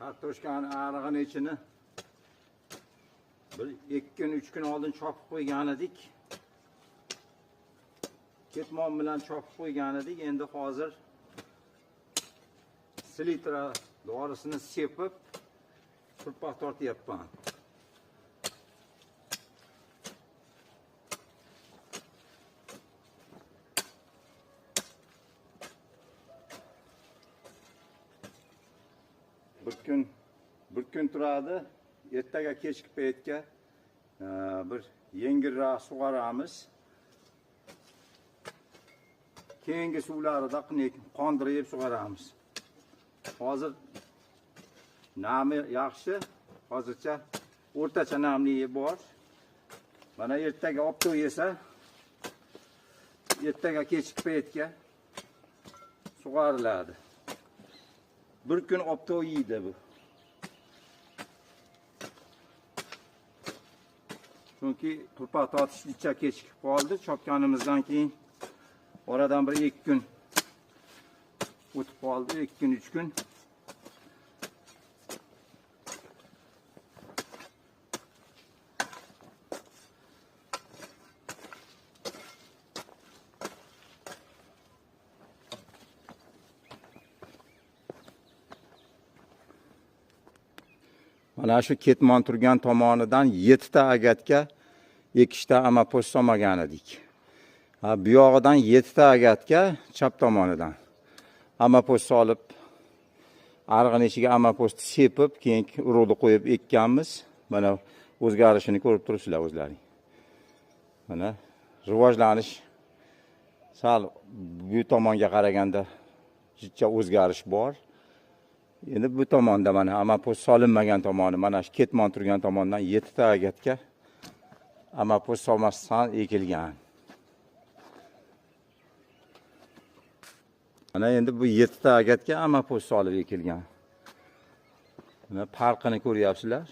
Kartoshkani arig'ini ichini bir 2 kun 3 kun oldin chopib qo'ygan edik. Ketmon bilan chopib qo'ygan edik. Endi hozir selitra dorisini sepib turpoq tortyapman. Bir kun turadi. Ertaga kechki paytga bir yengilroq sug'oramiz. Keyingi suvlarida qondirib sug'oramiz. Hozir nami yaxshi, hozircha o'rtacha namligi bor. Mana ertaga obto'y esa ertaga kechki paytga sug'oriladi. Bir kun obto'y yeydi bu. Chunki turpoq tortishlikcha kechikib qoldi. Chopganimizdan keyin oradan bir 2 kun o'tib qoldi, 2 kun 3 kun. Mana shu ketmon turgan tomonidan 7 ta agatka 2 ta amapost solmagan edik. Ha, bu yog'idan 7 ta agatka chap tomonidan amapost solib, arig'ini ichiga amapost sepib, keyin urug'ni qo'yib ekkanmiz. Mana o'zgarishini ko'rib turibsizlar o'zlaring. Mana rivojlanish sal bu tomonga qaraganda jicha o'zgarish bor. Endi bu tomonda mana amapost solinmagan tomoni, mana shu ketmon turgan tomondan 7 ta agatka amapost solmasdan ekilgan. Mana endi bu 7 ta agatka amapost solib ekilgan. Mana farqini ko'ryapsizlar.